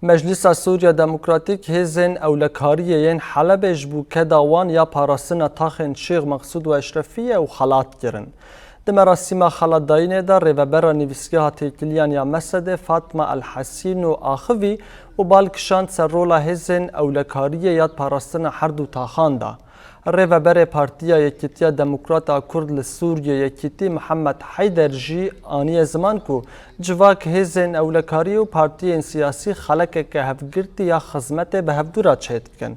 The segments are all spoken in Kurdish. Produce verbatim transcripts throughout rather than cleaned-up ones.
Meclisa Sûriya Demokratîk hêzên ewlekariyê yên Helebê ji bo keda wan ya parastina taxên Şêx Mexsûd û Eşrefiyê û xelat kirin. Di merasîma xelatdayînê de rêvebera Nivîsgeha Têkiliyan ya Mesedê Fatma El Hesîn û axivî û bal kişand ser rola hêzên ewlekariyê ya di parastina her du taxan de. Rêveberê Partiya Yekîtiya Demokrat a Kurd li Sûriyê Yekîtî Mihemed Heyder jî aniye ziman ku civak hêzên ewlekariyê û partiyên siyasî xelekeke hevgirtî ya xizmetê bi hevdû re çêdikin.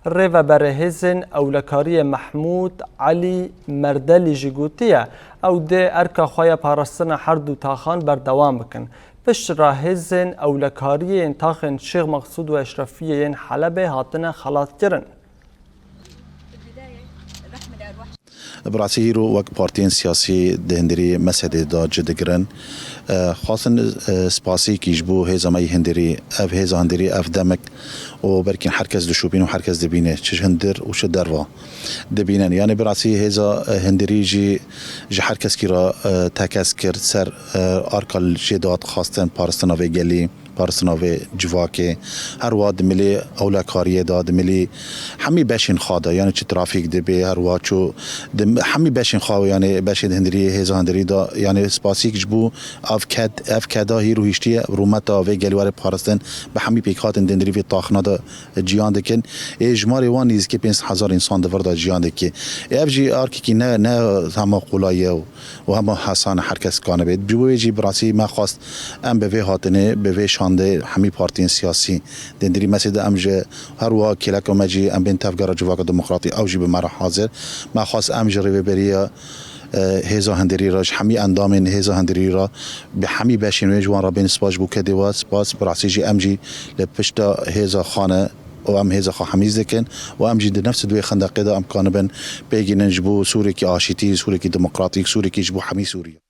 Rêveberê hêzên ewlekariyê Mehmûd Elî Merdelî jî gotiye, ew dê erka xwe ya parastina her du taxan berdewam bikin. Piştre hêzên ewlekariyê yên taxên Şêx Mexsûd û Eşrefiyê yên Helebê hatine xelatkirin. Bi rastî hîro wek partiyên siyasî di hundirî Mesedê de ci digirin. Xwestin spasîkî ji bo hêza me yî hundirî, ev hêza hundirî, ev demik û berkîn her kes dişopîn û her kes dibîne, çi ji hundir û çi derva dibînin. Yanî bi rastî hêza hundirî jî ji her keskî re tekez kir ser arka jê de hat xwestin paristina vê gelî. Paristina vê civakê, her wiha di milê ewlekariyê de, di milî hemî beşên xwe de, yanî çi trafîk dibe, her wiha çû di hemî beşên xwe, yanî beşê di hundirî, hêza hundirî de, yanî spasîk ji bo ev ked, ev keda hîro hiştiye rûmeta vê gelî were paristin bi hemî pêkhatên di hundirî vê taxna de ciyan dikin. Ê jimarê wan nêzîkî pênc sed hezar însan di vir de ciyan dike. Ê ev jî arkekî ne, ne hema qolay ye û û hema hesan e her kes kanibe. Ji bo wê jî bi rastî me xwest em bi vê hatinê, bi vê şandê hemî partiyên siyasî di hundirî Mesedê em ji her wiha kêleka me jî em bên tevgera Civaka Demokratî ew jî bi me re hazir. Me xwest em ji rêveberiya hêza hundirî re, ji hemî endamên hêza hundirî re, bi hemî beşên wê ji wan re bên spas ji bo kedê we, spas bi rastî jî em jî li pişta hêza xwe ne û em hêza xwe hemîz dikin û em jî di nefs di wê xendeqê de em kanibin pêgînin ji bo Sûrekî aşîtî, Sûrekî demokratîk, Sûrekî ji bo hemî Sûriye.